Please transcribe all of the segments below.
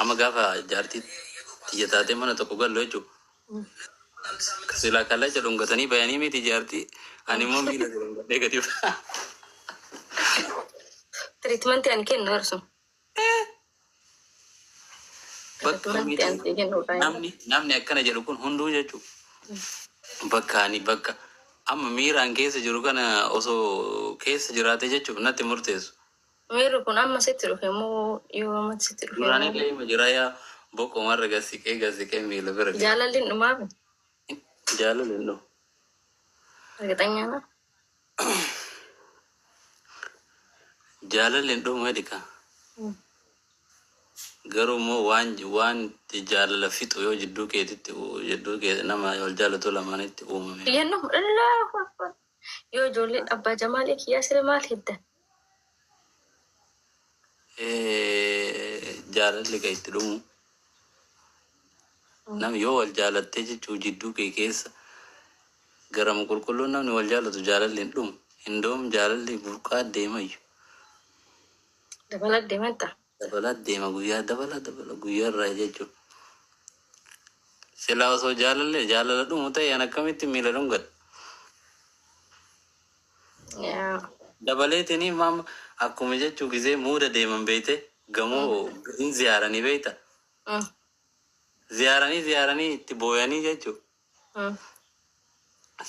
Amma gaafa jaartii tiyya taatee mana tokko gallu jechuudha. Silaa kallacha dhungatanii bayanii miti jaartii. Ani immoo miila dhungadhee gadi ba'a. Treatment ani kennu barsu. Bakka Treatment miti ani sii kennu baay'ee. namni akkana jedhu kun hunduu jechuudha. Bakka ani bakka amma miiraan keessa jiru kana osoo keessa jiraate jechuuf natti murteessu. Miirri kun amma sitti dhufe moo yoo ammatti sitti dhufe Duraanii moo illee ima jira yaa boqomarra gasiqee gasiqee miila bira ga'e. jaalalli hin dhumaafi Jaalala hin dhufu. እርግጠኛ ነው። Jaalalli hin dhufu medika. Garuu immoo waan jaalala fixu yoo jidduu keetitti jidduu kee nama wal jaalatu lamaanitti uumame. Yennoo Allahu Akbar. Yoo ijoolleen abbaa Jamaalee kiyyaa sira maal heddan? Jaalalli kan itti dhumu nam yoo wal jaalattee jechuu jidduu kee keessa garama qulqulluun namni wal jaalatu jaalalli hin dhumu. Hindoom jaalalli burqaa deemayyu. Dabala deemanta. Dabalaa deema guyyaa dabala dabala guyyaa irraa jechuudha. Silaa osoo jaalalli jaalala dhumu ta'e an akkamitti miila dhungadha? Yaa. Dabaleetiin maama akkuma jechuu gisee muuda deeman beeyte gamoo hin ziyaaranii beeyta. Ziyaaranii ziyaaranii itti booyanii jechuu.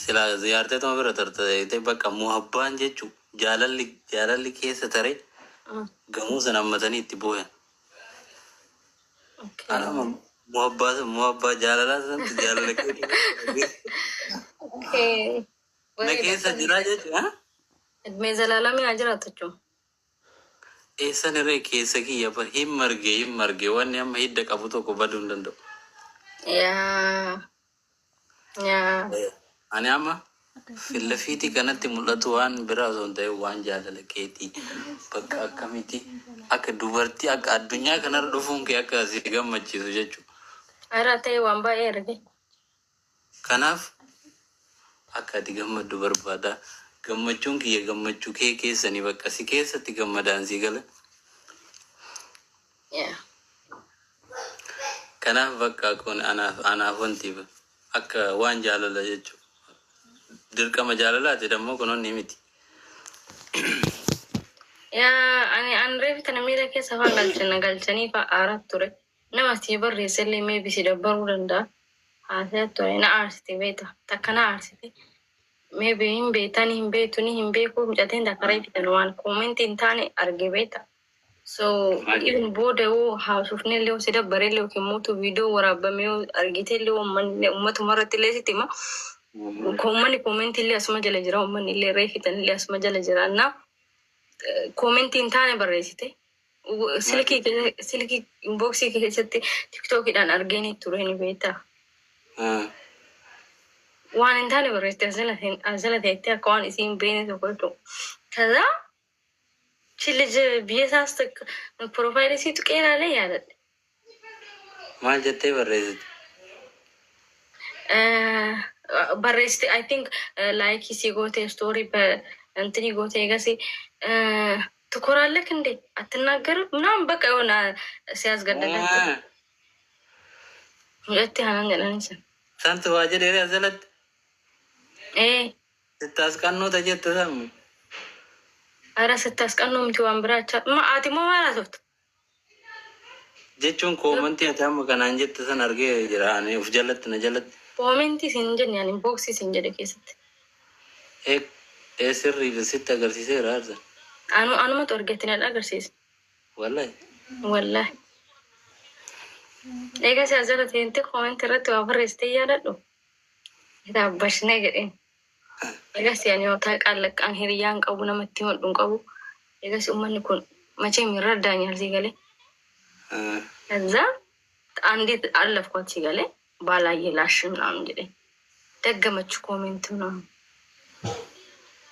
Silaa ziyaartee tuma bira tarte bakka muhabbaan jechuu jaalalli jaalalli keessa taree gamoo sana hammatanii itti booyan. Anama muhabbaa muhabbaa jaalalaa sanatti jaalala keessa Okay. na keessa jira jechuudha. Edmee zalaalamii haa jiraatu jechuun. Eessan irree keessa kiyya bar hin marge hin marge wanni amma hidda qabu tokko baduu hin danda'u. Yaa. Yaa. Ani amma fillafiitii kanatti mul'atu waan biraa osoo hin ta'in waan jaalala keetii bakka akkamitti akka dubartii akka addunyaa kanarra dhufuun kee akka si gammachiisu jechuudha. Irraa ta'e waan baay'ee arge. Kanaaf akka ati gammaddu barbaada. Gammachuun kiyya gammachuu kee keessanii bakka si keessatti gammadaan si gala. Yaa. Kanaaf bakka kun anaaf anaaf wanti akka waan jaalala jechuudha. Dirqama jaalalaati dammoo kunoonni miti. Yaa ani an reefi tana miira keessa afaan galchana galchanii fa'a aaraa ture. Nama sii barreessellee maybe si dabbaruu danda'a. Haasa'aa ture na aarsite beekta. Takka na aarsite. Maybe hin beektani hin beektuni hin beeku mucateen takka reefi tana waan comment hin taane arge beekta. So even booda yoo haasofne illee si dabbarellee yookiin mootu viidiyoo waraabame yoo argite illee uummanni uummatuma irratti illee sitti hima. Uummanni comment illee asuma jala jira uummanni illee reefitan illee asuma jala jira. Na comment hin taane barreessite. Silkii silkii inbox keessatti tiktookiidhaan argeen ture ni beektaa. Waan hin taane barreessite asala teettee akka waan isiin beekne tokko jechuudha. ከዛ ቺ ልጅ biyya isaas profile isii tuqee ilaalee yaadadhe. Maal jettee barreessite? Barreessite I think like isii gootee story እንትን goote eegas ትኮራለክ እንዴ አትናገርም ምናምን በቃ የሆነ ሲያስገደዳት mucatti hanan jedhanii san. Santu waa jedhee asalatti Ee. sittaasqannoota jette sammu. Ara sittaasqannoo miti waan biraa acha ma ati immoo maal haasoftu? Jechuun comment ati amma kanaan jette san argee jira ani uf jalatti na jalatti. Comment sin jenne ani inbox sin jedhe keessatti. Ee sirrii sitti agarsiiseera arsa. Anu anumatu argetti na agarsiisa. Wallahi. Wallahi. Egaa si as jala teentee comment irratti waa barreessitee yaadadhu. Taabbashnee jedheen. Egaa si ani yoo qaallaqaan hiriyyaan qabu namatti himadhu hin qabu. Egaa si uummanni kun መቼም ይረዳኛል ሲገሌ ከዛ አንዴት አለፍኳት ሲገሌ ባላየ ላሽ ምናምን jedhe ደገመች comment ምናምን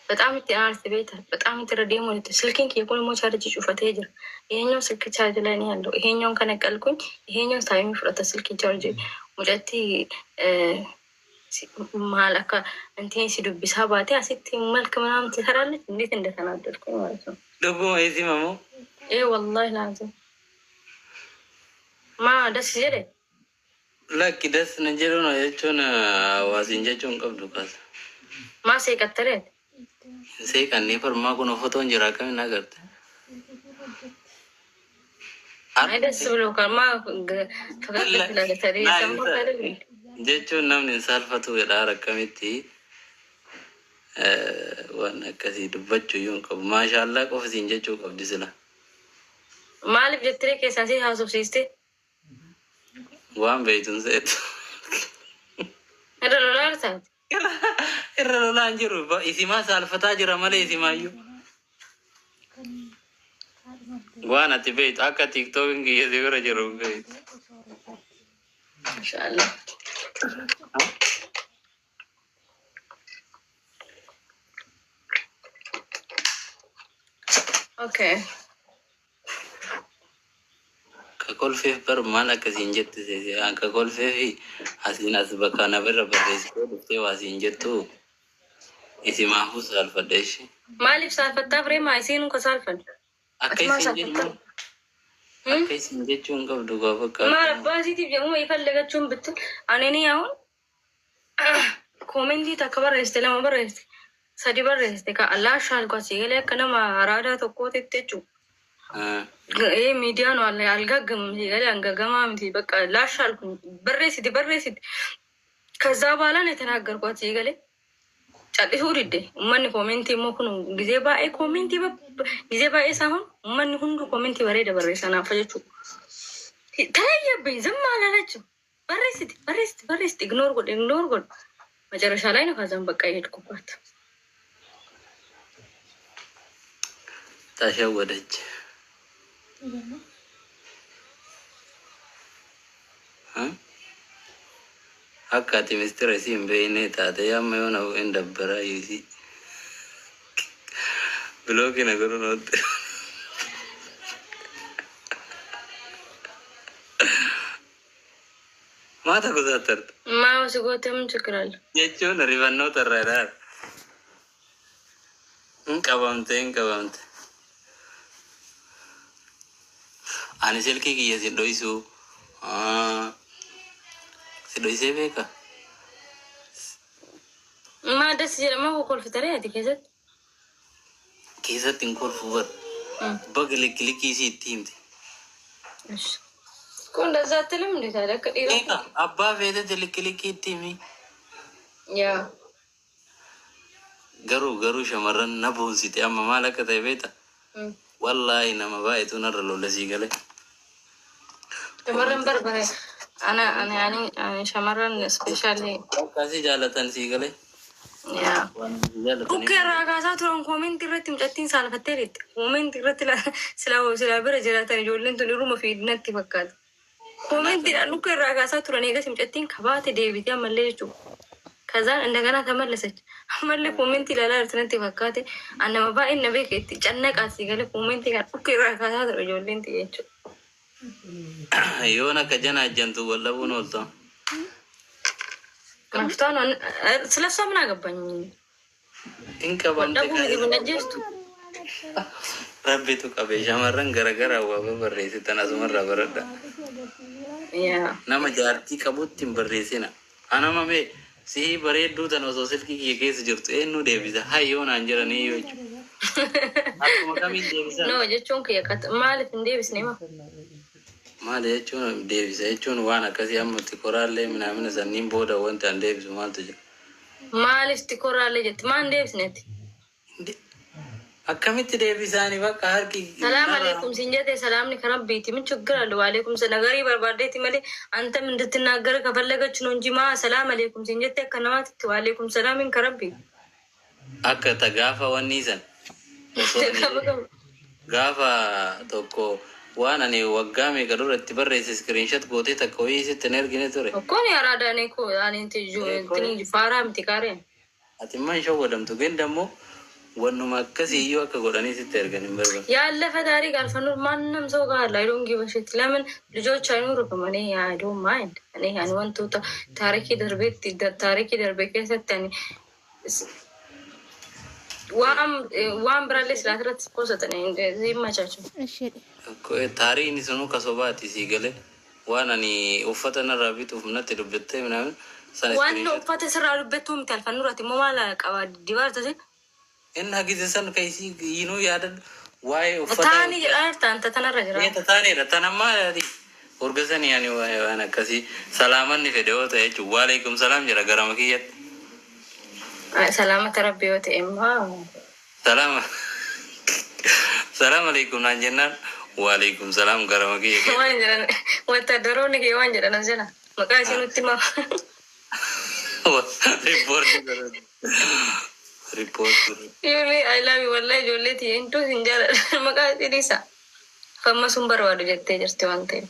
በጣም itti aarti beekta በጣም itti irra deemu silkiin kiyya kun immoo chaarjii cufatee jira. ይሄኛው ስልክ ቻርጅ ላይ ነው ያለው። ይሄኛውን ከነቀልኩኝ ይሄኛው time fudhata silkii chaarjii mucatti maal akka እንትን si dubbisaa baatee asitti መልክ ምናምን ትሰራለች። እንዴት እንደተናደድኩኝ ማለት ነው። Dhuguma isii mamoo. Ee wallahi laazim. Maa das jedhe? Lakki, das na jedhuun jechuun hawaasiin jechuun qabdu kaasa. Maa seeqattaree? Hin seeqannee farmaa kun fotoon jira, akkamiin agarte? አይ ደስ ብሎ ማ ፈገግ ትላለህ። ሰማ Jechuun namni hin saalfatu jedhaa, akkamitti waan akkasii dubbachuu iyyuu hin qabu. Maashaallaa qofa siin jechuu qabdi sila. Maaliif jettee keessaa si haasofsiiste? Waan beeytuun seetu. Irra lolaa taate. Irra lolaan jiru isimaa saalfataa jira malee isimaayyuu. Waan ati beeytu akka TikTokin kiyya si bira jiru hin beeytu. Maashaallah. Okay. Ka kolfeef bar maal akkasiin jette seese, ka kolfeef asiin as bakka na bira barreessitee dhuftee waa siin jettu isimaafuu saalfadha ishee. Maaliif saalfattaa firee maa isiin ko saalfan? Akka Ati maa isin saalfatta? jedhu akka isin jechuu hin qabdu gaa bakka. ማል አባሲቲፍ ደግሞ የፈለገችውን ብትል እኔ አሁን comment takka barreessite, lama barreessite, sadi barreessite ka laasha አልኳት ሲገሌ akka nama araadaa tokkootitti jechuudha. ይሄ ሚዲያ ነው አለ አልጋግምም ሲገሌ አንጋገማ miti በቃ ላሽ አልኩኝ። barreessite barreessite ከዛ በኋላ ነው የተናገርኳት ሲገሌ callisuu didde. Uummanni comment immoo kun ጊዜ baay'ee comment ጊዜ baay'ee ሳይሆን uummanni hundu comment bareeda barreessa naaf jechuudha. ተለየብኝ፣ ዝም አላለችም። Barreessite barreessite barreessite, ignore godhe, ignore godhe, መጨረሻ ላይ ነው ከዛም በቃ የሄድኩባት። ተሸወደች። Akka ati mistira isii hin beekne taate amma yoona hin dabbara isii. Block na godhuun oolte. Maata kusaattarta? ማ ሲጎተ ምን ችግር አለ? Jechuun rifannoota irraa ilaala. Hin qabamte, hin qabamte. Ani silkii kiyya si dhoysuu. Si dhoysee beeka? ማ ደስ jedhama kolfitanii ati keessatti. Keessatti hin kolfu bar. Baga likki isii itti himte. እኮ እንደዛ አትልም እንዴ ታዲያ? akka dhiira Beeka abbaa feetetti likki likki itti himi. Yaa. Garuu shamarran na boonsite amma maal akka ta'e beekta? Wallaahi nama baay'eetu narra lola sii galee. Shamarran barbare ana ani ani ani shamarran especially Akkasii jaalatan sii galee. Yaa. Waan jaalatanii. Dhukkee irraa kaasaa turan comment irratti mucattiin saalfattee jirti. Comment irratti sila sila bira jiraatan ijoolleen tun irruma fiidinatti fakkaata. Commentiidhaan dhukkee irraa kaasaa turan eegas mucattiin kabaate deebitee ammallee jechuudha. ከዛን እንደገና ተመለሰች ammallee comment ilaalaa jirti natti fakkaate. Annama baay'een na beeke itti cannaqaat si galee comment kan dhukkee irraa kaasaa ture ijoolleen ta'e jechuudha. Yoon akka jana ajjantu wal dhabuun oolta. Maftaan ስለ እሷ ምን አገባኝ? Hin qabamte. Waldhabuu miti kun ajjeestu. Rabbitu qabe, shamarran garagaraa waa barreessitan asumarraa baradha. Yaa. Nama jaartii qabutti hin barreessina. Anama mee sihii bareedduu tan osoo silkii kiyya keessa jirtu eenyu deebisa? Hayyoo naan jedhanii yoo jechuudha. Akkuma kamiin deebisa? No jechuun kiyya maaliif hin deebisne ma? Maali jechuun deebisa jechuun waan akkasii amma tikoraallee minaamina sanniin booda wanti an deebisu maaltu jira? Maaliif tikoraallee jetti maan deebisneeti? Akkamitti deebisaani bakka harki. ሰላም አለይኩም ሲንጀቴ ሰላምኒ ከረቢቲ ምን ችግር አለው? ዋሌኩም ነገሪ barbaaddeeti malee አንተም እንድትናገር ከፈለገች ነው እንጂ ማ ሰላም አለይኩም ሲንጀቴ akka namaatti ዋሌኩም ሰላምን ከረቢ Akka ta gaafa wanni san. Gaafa tokko waan ani waggaa meeqa dura itti barreesse screenshot gootee takka wayii sitti hin ergine ture. እኮ ነው አራዳ እኔ እኮ እኔ እንትን ፋራ miti qaareen. Ati immoo hin shawwadamtu ግን ደግሞ wannuma akkasii iyyuu akka godhanii sitti ergan hin barbaadu. ያለፈ ታሪክ አልፈኖር ማንም ሰው ጋር አለ። I don't give a shit ለምን ልጆች አይኖሩም? እኔ I don't mind. እኔ ani wantoota taarikii darbeetti taarikii darbe keessatti ani waan biraallee silaa irratti poosatan ይመቻቸው። Taariikni sunuu ka sobaati sii galee Waan ani uffata narraa bituuf natti dubbattee minaamin san Waan screenshot. Uffata sirraa dubbattuu miti alfannurati immoo maal qaba dibaartasi. Inni hagise san kaisii yinuu yaadadhu waa'ee uffata. Taanii jedhaa jirta anta tanarra jira. Eeta taaneedha. Tanammaa yaadi. Urgasanii ani waan akkasii salaamanni fedhe yoo ta'e jechuun waalaikum salaam jedha garama kiyyatti. Salaamata rabbi yoo ta'e immoo. Salaama. Salaam alaikum naan jennaan waalaikum salaam garama kiyya keessa. Waan jedhan wattaadaroonni kee waan jedhan as jala. Maqaa ishee nutti himaa. Riippoortii godhatu. Riippoortii. Ijoollee, I love you, wallahi ijoollee tiyya hintuu sin jaaladha. Maqaa ishee dhiisa. Famma sun barbaadu jettee jirti waan ta'eef.